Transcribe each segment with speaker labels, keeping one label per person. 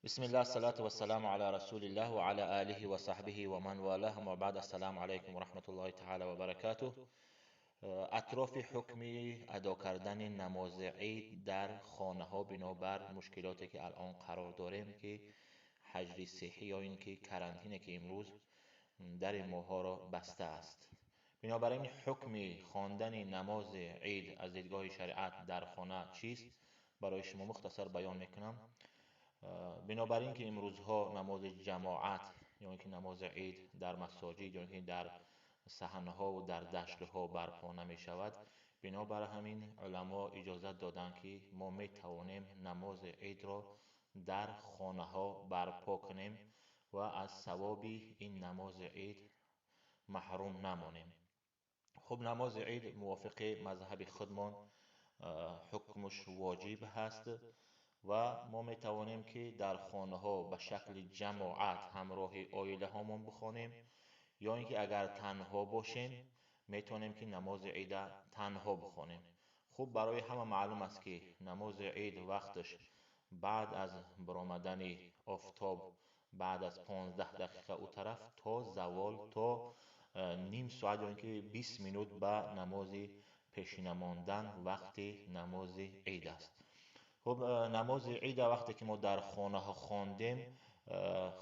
Speaker 1: Бисмиллаҳ, салату вассаламу ала расулиллаҳ ва ала алиҳи ва саҳбиҳи ва ман валаҳ, ва баъд, ассалому алайкум ва раҳматуллоҳи таъала ва баракатуҳ. Атрофи ҳукми адо кардани намози ид дар хонаҳо бинобар мушкилоте ки алон қарор дорем, ки ҳаҷри сиҳҳӣ ё ин ки карантине ки имрӯз дари моҳоро баста аст. Бинобар ин ҳукми хондани намози ид аз дидгоҳи шариат дар хона чист, барои шумо мухтасар баён мекунам. Бинобар ин ки имрӯзҳо намози ҷамоат ё ин ки намози ид дар масоҷид ё ин ки дар саҳнаҳо ва дар даштҳо барпо намешавад, бинобар ҳамин уламо иҷозат доданд, ки мо метавонем намози идро дар хонаҳо барпо кунем ва аз савоби ин намози ид маҳрум намонем. Хуб, намози ид мувофиқи мазҳаби худмон ҳукмаш воҷиб ҳаст ва мо метавонем, ки дар хонаҳо ба шакли ҷамоат ҳамроҳи оилаҳомон бихонем, ё ин ки агар танҳо бошем, метавонем, ки намози ида танҳо бихонем. Хуб, барои ҳама маълум аст, ки намози ид вақташ баъд аз баромадани офтоб, баъд аз 15 дақиқа у тараф то завол, то ним соат ё ин ки 20 минут ба намози пешина мондан вақти намози ид аст. Хуб, намози ида вақте ки мо дар хонаҳо хондем,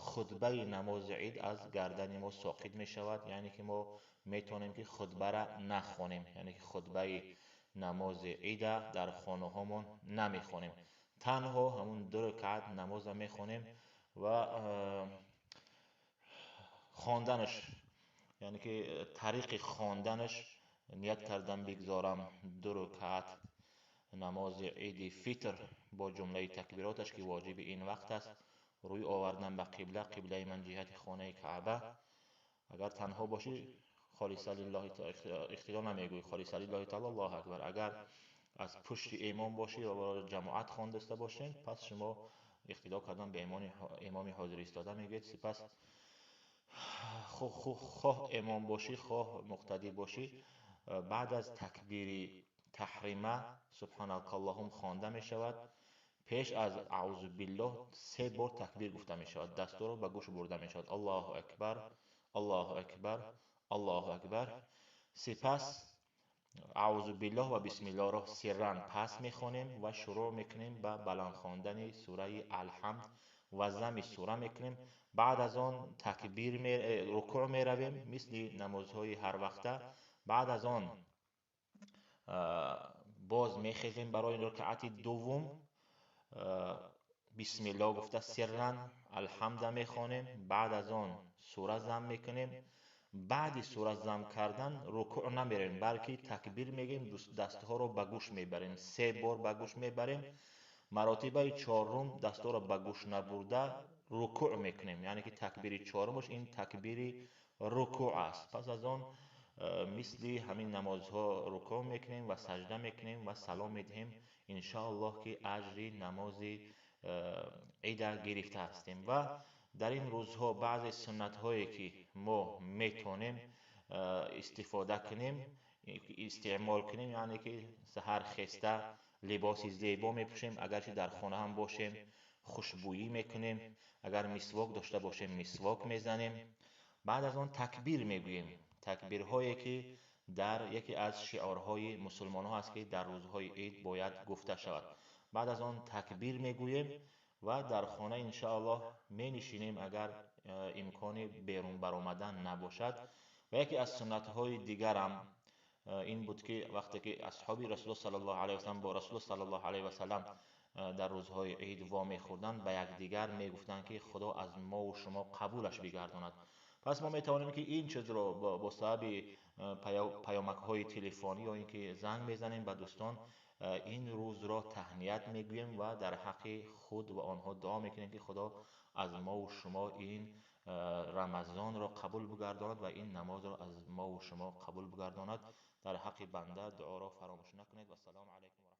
Speaker 1: хутбаи намози ид аз гардани мо соқит мешавад, яъне ки мо метавонем, ки хутбара нахонем, яъне ки хутбаи намози ида дар хонаҳомон намехонем, танҳо ҳамун ду ракъат намоза мехонем ва хонданаш, яъне ки тариқи хонданаш ният кардан бигзорам ду ракъат намози иди фитр бо ҷумлаи такбироташ, ки воҷиби ин вақт аст, рӯй овардан ба қибла, қиблаи ман ҷиҳати хонаи Каъба. Агар танҳо бошӣ, холиса лиллаҳи иқтидо намегӯӣ, холиса лиллаҳи таъала, Аллоҳу акбар. Агар аз пушти имом бошӣ ва барои ҷамоат хондаста бошед, пас шумо иқтидо кардан ба имоми ҳозир истода мегӯед. Сипас хоҳ имом бошӣ, хоҳ муқтадӣ бошӣ, баъд аз такбири таҳрима субҳанакаллоҳум хонда мешавад. Пеш аз аъузу биллоҳ се бор такбир гуфта мешавад, дастурро ба гӯш бурда мешавад: Аллоҳу акбар, Аллоҳу акбар, Аллоҳу акбар. Сипас аъузу биллоҳ ва бисмиллоҳро сирран пас мехонем ва шурӯъ мекунем ба баланд хондани сураи Алҳамд ва зами сура мекунем. Баъд аз он такбир рукӯъ меравем, мисли намозҳои ҳарвақта. Баъд аз он боз мехезем барои ракъати дуввум, бисмиллоҳ гуфта сирран алҳамда мехонем. Баъд аз он сура зам мекунем. Баъди сура зам кардан рукӯъ намерем, балки такбир мегӯем, дастҳоро ба гӯш мебарем, се бор ба гӯш мебарем. Маротибаи чорум дастҳоро ба гӯш набурда рукӯъ мекунем, яъне ки такбири чорумаш ин такбири рукӯъ аст. Пас аз он мисли ҳамин намозҳо рукӯъ мекунем ва саҷда мекунем ва салом медиҳем. Иншоаллоҳ, ки аҷри намози ида гирифта ҳастем. Ва дар ин рӯзҳо баъзе суннатҳое ки мо метавонем истифода кунем, истеъмол кунем, яъне ки саҳар хеста либоси зебо мепӯшем, агарчи дар хона ҳам бошем, хушбӯйӣ мекунем, агар мисвок дошта бошем, мисвок мезанем. Баъд аз он такбир мегӯем, такбирҳое ки дар яке аз шиорҳои мусулмонҳо аст, ки дар рӯзҳои ид бояд гуфта шавад. Баъд аз он такбир мегӯем ва дар хона иншоаллоҳ менишинем, агар имкони берун баромадан набошад. Ва яке аз суннатҳои дигарам ин буд, ки вақте ки асҳоби расулуллоҳ саллаллоҳу алайҳи васаллам бо расулуллоҳ саллаллоҳу алайҳи васаллам дар рӯзҳои ид вомехӯрданд, ба якдигар мегуфтанд, ки Худо аз мову шумо қабулаш бигардонад. Пас мо метавонем, ки ин чизро бо сабаби паёмакҳои телефонӣ ё ин ки занг мезанем ба дӯстон, ин рӯзро таҳният мегӯем ва дар ҳаққи худ ва онҳо дуо мекунем, ки Худо аз мову шумо ин рамазонро қабул бигардонад ва ин намозро аз мову шумо қабул бигардонад. Дар ҳаққи банда дуоро фаромӯш накунед. Вассалому алайкум.